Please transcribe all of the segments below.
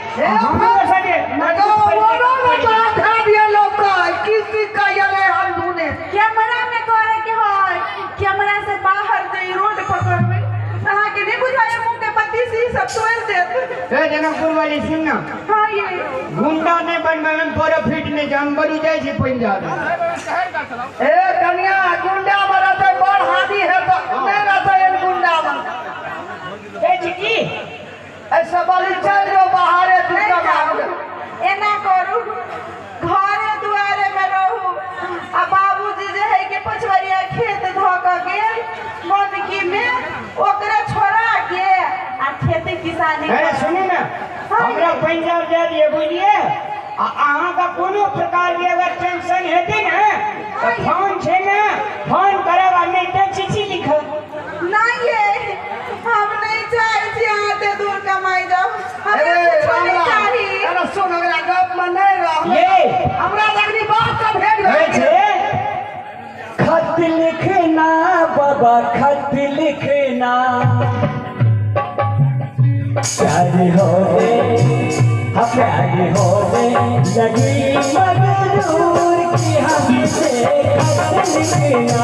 हमरो संगे कैमरा में करे के है, कैमरा से बाहर जे रोड पकड़बै अहाँके नहि बुझाइए, मुँह के पत्ती सी सब तोड़ि देत। ए जनकपुर वाली, सुन ना। हाँ ये। गुंडा नहीं बनबै में प्रॉफिट नहीं छै, हम बरू जाइ छी पंजाब। ए कन्या, गुंडा में रहते बड़ हानि है, तो नहीं रहते इन गुंडा में। कहै छी की? ऐसा बोली चल जो बाहर है तू। नहि कमा। जाउ, एना करू, घरे दुआरे में रहू आ बाबूजी जे है कि पछवरिया खेत धऽ कऽ गेल बनकी में, ओकरा छोड़ा के आ खेती किसानी ए करू। सुनू ने, हमरा पंजाब जाय दियै, बुझलियै? आ अहाँके कोनो प्रकार के अगर टेंशन हेतै ने तऽ फोन छै ने, फोन करब आ नहि तऽ चिट्ठी लिखब। नहीं ये, हम नहीं चाहे छी अहाँ एते दूर कमाई जाउ, हमरा अरे कुछो नहीं रामलाल, चाही। अरे सुन, ओकरा गप में नहीं रह। ये हमरा जखनी बात का भेट कहै गेल छै, खत लिखना बाबा, खत लिखना, प्यारी होने, हाँ प्यारी होने लगी मगरूर की हमसे खत लिखना।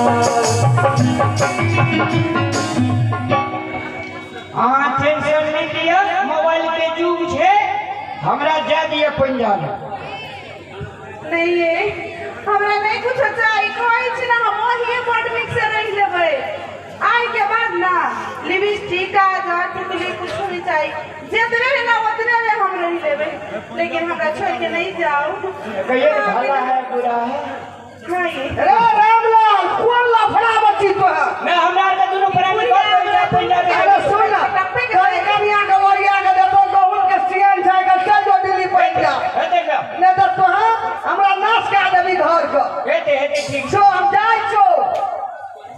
अहाँ टेंशन नहीं लिअ, मोबाइल के युग छै, हमरा जाय दिअ पंजाब। नहीं ये, हमरा नहीं कुछो चाही, कहै छी ना, हम ओहिए बड नीक से रहि लेबै। आइ के बाद ना लिपस्टिक, काजर, टिकली कुछो नहीं चाही, जितने है ना उतने में हम रहि लेबै, लेकिन हमरा छोड़ के नहीं जाओ। कहिए, भला है बुरा है। हाँ ये। अरे रामलाल, कोन लफड़ा बच्ची तो है? मैं हमरा आरके दुनू प्राणी घर पर जा पंजाब। अरे सुन ना, कहीं कन्या के ओरिया के देतो, गहुम के सियन छै के चल जो दिल्ली पंजाब। हेतै ना। नहीं तो तोहाँ हमरा नाश कए देबी घर के। हेतै हेतै, ठीक। छो, हम जाइ छो।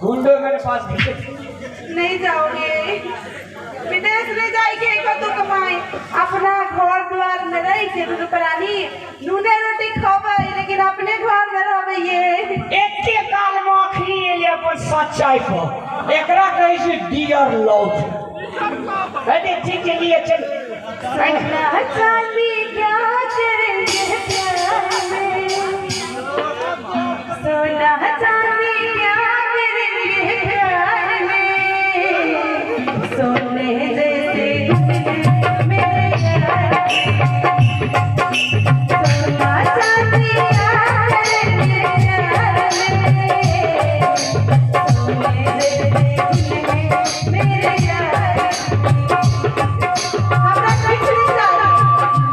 गुंडो मेरे पास भेजे। नहीं जाओगे विदेश, नहीं जाएंगे कतौ कमाई, अपना घर द्वार में रह के दुनू प्राणी नूने रोटी खबै, लेकिन अपने घर में रहबै ये। एते काल मे अखनी एलै अपन सच्चाई पर, एकरा कहै छै डियर लव। हेतै, ठीक छै, लिए चल। सोना चांदी क्या करेंगे प्यार में, सोना चांदी क्या करेंगे प्यार में, सोने जैसे गुण मेरे यार, सोना चांदी क्या करेंगे प्यार में, सोने जैसे गुण मेरे यार। हमरा किछु नहि चाही,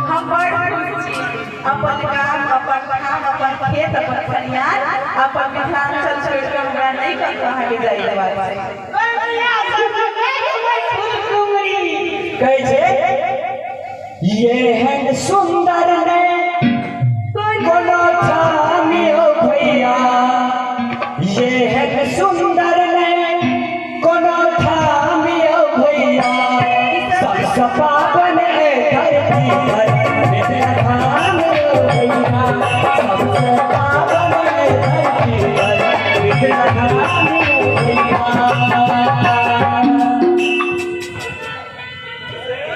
हम बड़ खुश छी। अपन काम, अपन खान, अपन खेत, अपन खलिहान, अपन मिथिलांचल छोड़ि कऽ हमरा नहि कतहु अहाँके जाय देबाक छै। कहै छै, एहन सुंदर।